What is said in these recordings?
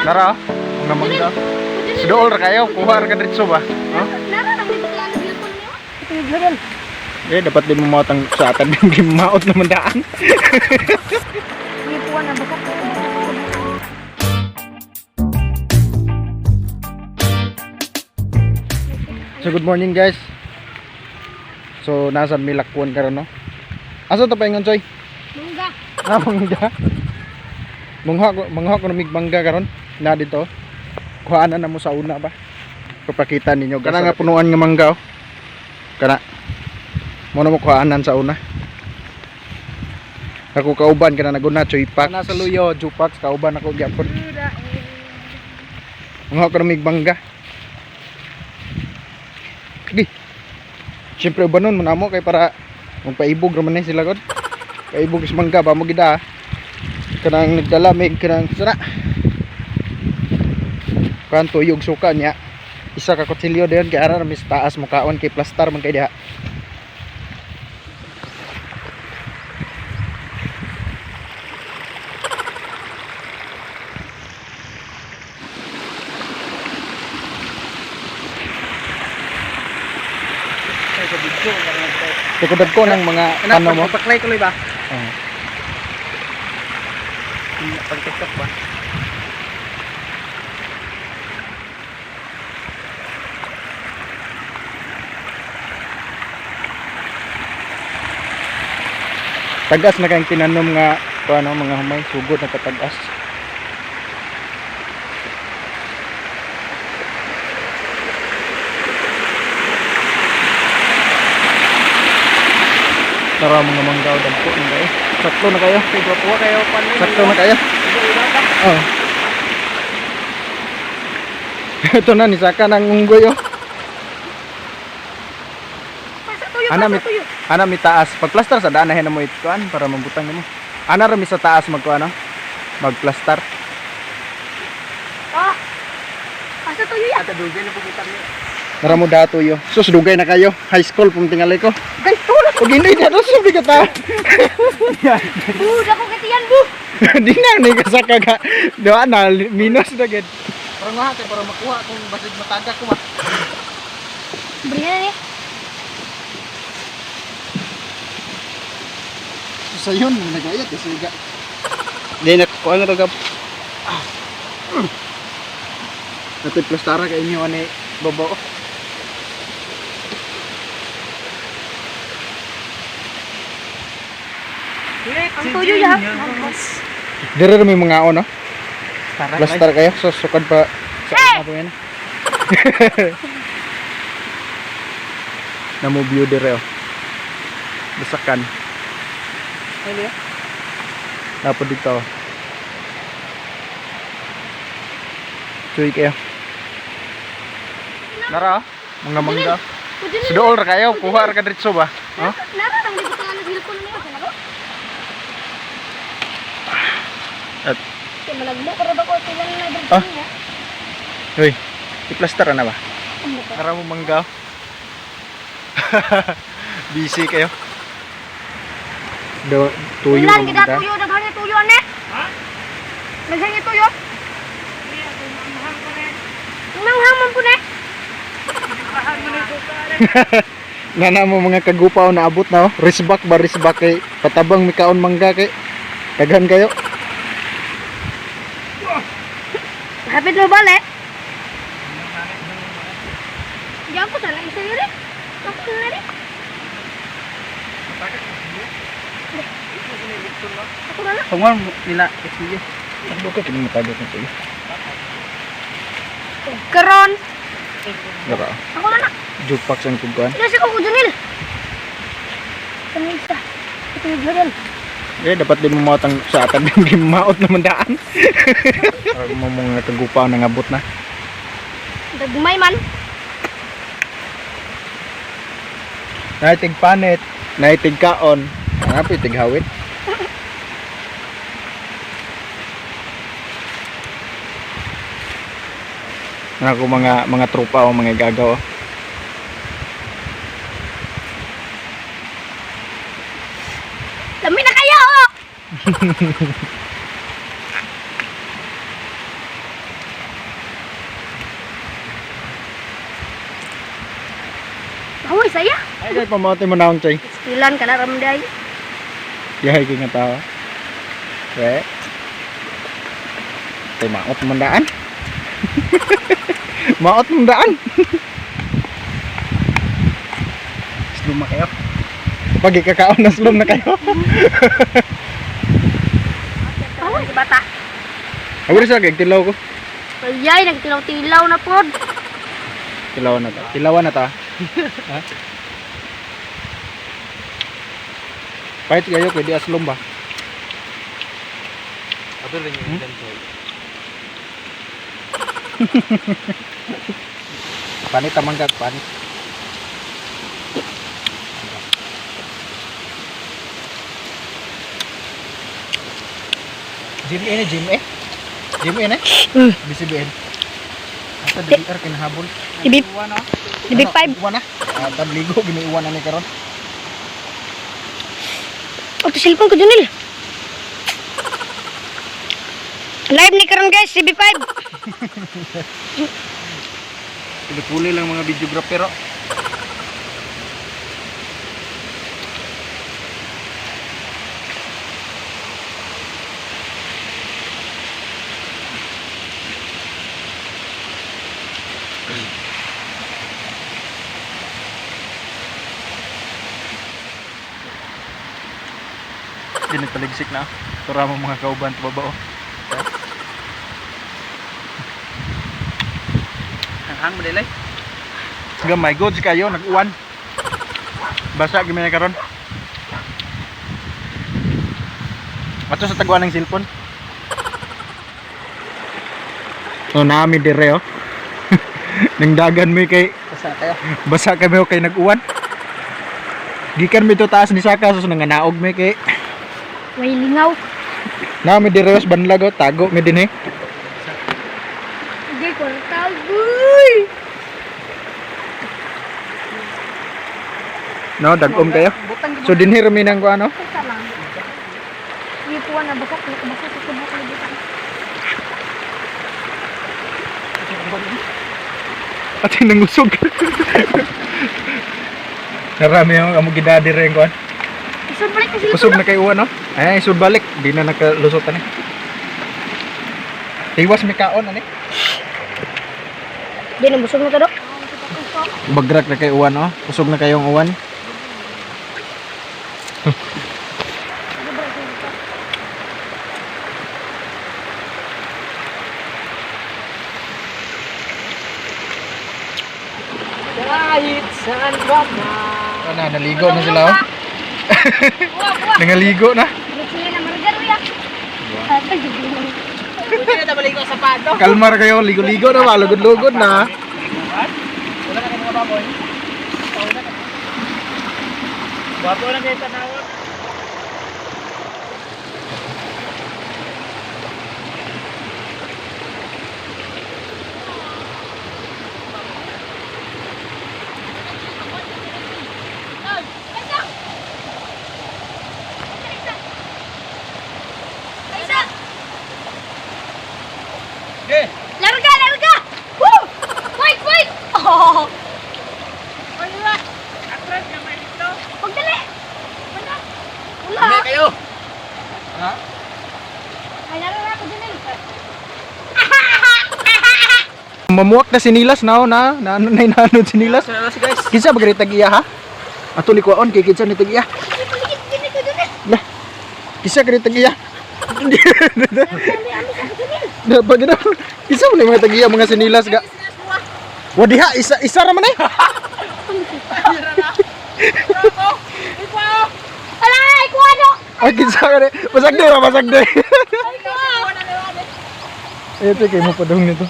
Nara, mga mangga. Sudool ra kayo, kuha ra ka diretso ba? Huh? Eh, dapat di mo mautang sa atan ng maot naman daan. So good morning, guys. So nasa Milakuan karon, no. Asa ta paingon, Choy? Mangga. Ah, mangga. Mangha ko, mangha ko namig mangga karon na dito. Kuhaan na mo sa una ba. Papakita ninyo. Kana nga punuan nga mangga oh. Kana. Mo na mo kuhaanan sa una. Ako kauban kana naguna Choy Pax. Nasa luyo Jupax kauban ako gyapon. Mangha ko namig mangga. Di. Siyempre ubanon mo na mo kay para magpaibog ra man ni sila god. Paibog sa mangga ba mo gid ah. Kanang nagdala mig kanang sana. Kan tuyog suka niya. Isa ka kutsilyo dayon kay ara ra mis taas mo kaon kay plastar man kay diha. Tukod ko ng mga ano mo. Paklay tuloy ba? Oh. Pag TikTok ba? Tagas na kayong tinanom nga kuno mga humay sugod na katagas. Tara mga manggaw dagko na kayo. Sakto na kayo. Kuha kayo Sakto na kayo. Oh. Ito na ni Saka ng unggoy oh. Pasa tuyo, Ana pasa mi tuyo. ana mi taas. Pagplastar sa daan na mo itkuan para mabutang nimo. Ana ra mi sa taas magkuan oh. Magplastar. Ah. Pasa tuyo ya. Ata dugay na pumunta niyo. Nara mo dato yo. Sus dugay na kayo. High school pum tingali ko. Guys, tulog. Ug hindi na to sabi ka ta. Bu, dako katiyan bu. Di na ni kasaka ka. Doa na minus na gid. Para nga kay para makuha kung basig matagak ko ba. Berihan ni. Sayon nagayat eh siga. Di na kuha na to kap. Natoy plastara kay inyo ani babo. Ang tuyo ya. Dire ra may mga ono. Tara. Plastar kayo sus sukad pa sa una po yan. Namo view dire oh. Basakan. Ano? Napo dito. Chuy kayo. Nara, oh. Mga mangga. Sudool ra kayo, kuha ra ka diretso ba? Huh? Nara nang gibutangan ng hilkon niyo sa nako. At Kay malagmo ko ra ba ko silang na Ah. diri niya. Uy, i-plaster na ba? Ano ba? Nara mo mangga. Oh. Busy kayo. Do, tuyo Ilan ang kita mangga. tuyo daghan ni tuyo ane. Ha? Daghan ni tuyo. Manghang man po ne. Nana mo mga kagupaw na abot na oh. Risbak ba risbak kay patabang mikaon mangga kay daghan kayo. Hapit mo balik. Diyan ko sana isa yun eh. Ako na rin. Ako na lang. Tungon nila sige. Ano ka kini matagak na tuyo? Karon. Nara. Ako na na. Jupak sang kuguan. Ila sa ko Junil. Kami isa. Ito yung Junil. Eh, dapat di mo mautang sa atan ng maot naman daan. Para mo mga kagupaw na ngabot na. Dagmay man. Naitig panit, naitig kaon, hanapit tig hawit. Nako mga tropa o mga gagaw. Oh. Lami na kayo oh. Ay, pamote mo naong chay. Stilan ka na ramday. Yahay kay nga tao. We. Tay maot man daan. Maot man daan. Luma kayo. Pag ikakaon na slum na kayo. Oh, bata. Awir sa kay tilaw ko. Ayay, nagtilaw-tilaw na pod. Tilawan na ta. Tilawan na ta. Ha? Pahit kayo pwede aslom ba? Ato rin yung hmm? Panit tamang kag panit. Gym eh, gym eh. Gym eh, BCBN. Asa DBR kinahabol. Ibig Ibig 5. Iwan na. Ah, tabligo giniiwan na ni karon. Oh, to cellphone ko Junil. Live ni karon guys, CB5. Puli-puli lang mga videographer. Oh. Di nagtaligsik na. Tura mo mga kauban to oh. Hanghang mo dilay. Gamay goods kayo nag-uwan. Basa gimay na karon. Ato sa taguan ng cellphone. No nami dire oh. Nang dagan mi kay Basta kayo. basa kami oh, kay nag-uwan. Gikan mi to taas ni Saka sus nanganaog mi kay Way lingaw. nami dire sa banlag oh, tago mi dinhi. Hindi ko tagoy. No, dagom kayo. Butang So dinhi ra mi nang kuan oh. Teka lang. Hindi po na basa, basa sa tubo ko libutan. At nangusog. Narami ang amo gidadi re kuan. Isod balik ko cellphone. Kusog na kay uwan, no? Ay, isod balik. Di na nakalusot ani. Tiwas mi kaon ani. Di na busog na to dok. Bagrak na kay uwan, oh. Kusog na kayong uwan. Kahit saan ka na. Ano, naligo na sila, oh. Buwa, buwa. Nangaligo na. Sila na margar ya. Ay, Pwede na tabalik ko sa pato. Kalma ra kayo, ligo-ligo na ba, lugod-lugod na. Wala ka ng mga baboy. Baboy na kayo tanawa. Okay. Larga, larga! Woo! Wait, wait! Oh! Wala. Atras na may dito. Pagdali! Wala. Wala. kayo. Ha? Ay, narara ko din eh. Mamuak na sinilas na na na ano na inaano sinilas. Sila si guys. Kinsa ba gani tag-iya ha? Ato ni kuwaon kay kinsa ni tag-iya. Sige, paligid, gini ko dun eh. Lah. Kinsa gani tag-iya? Ami, ami, sa ko dun eh. Da pag ina. Kinsa man ni mga tag-iya mga sinilas ga. Wadiha isa isa ra man eh. Ala, ikuha no! Ay kinsa gani. Basag di ra basag di. Ay, ikuha! Ito kay mo padung nito.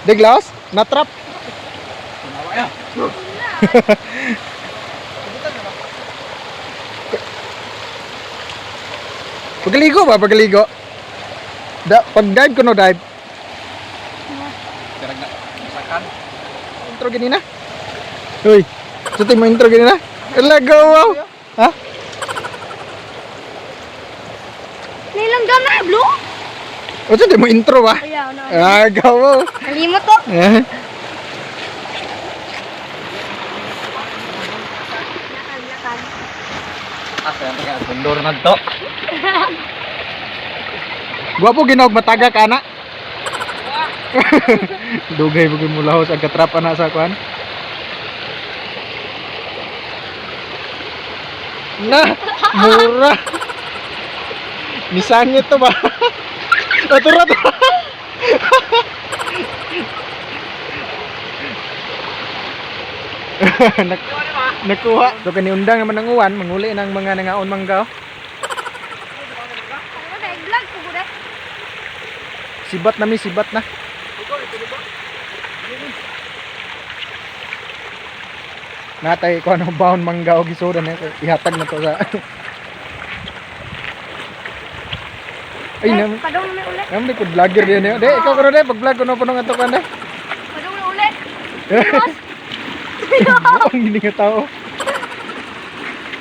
Deglaos? Natrap. Pagligo ba? Pagligo? Da, pag dive ko no dive. Intro gini na. Uy, sa mo intro gini na. Ela go wow. Ha? Nilang gama, blue? O sa mo intro ba? Ayaw na. Ah, go wow. Kalimot ko. Eh. Kundor man to. Gwapo ginaog mataga ka na. Dugay mo mo lahos ang katrap ana sa kuan. Na, mura. Misangit to ba? Atura to. Nakuha. So kaniundang naman ang uwan, manguli ng mga nangaon mangga, oh. Ano ba vlog ko gud? Sibat na mi, sibat na. Natay ko ano baon mangga og isudan na ihatag na to sa. Ay, nam Padong na uli. nam ko vlogger din eh. De, ikaw kuno de, pag vlog kuno puno nga to kan de. Padong na uli. Ang gini nga tao.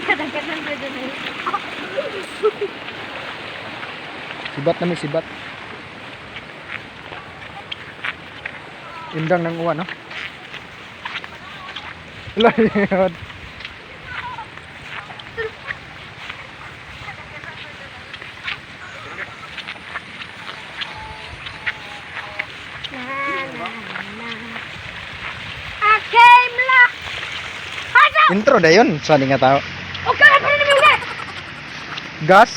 Kadagat ng pwede na yun. Sibat na mi, sibat. Indang ng uwan, no? Layod. Na, na, na. Okay, mla. Hasa! Intro da yun, sani nga tao. Okay, pa na uli. Gas.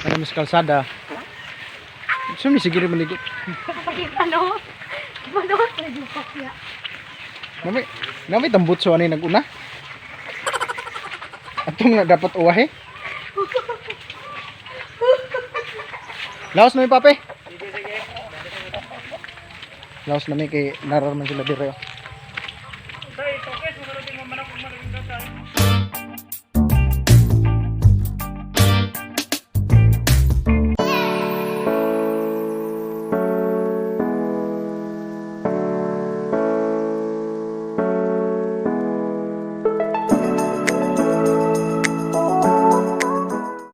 Ano mas kalsada? Sumisigil mo ligo. Pakita no. Padong pwede pakya. Nami, nami tambutso ani naguna. Atong nga dapat uwahe. Laos na mi, pape. Sige, sige. Laos na mi kay narar man sila dire, oh.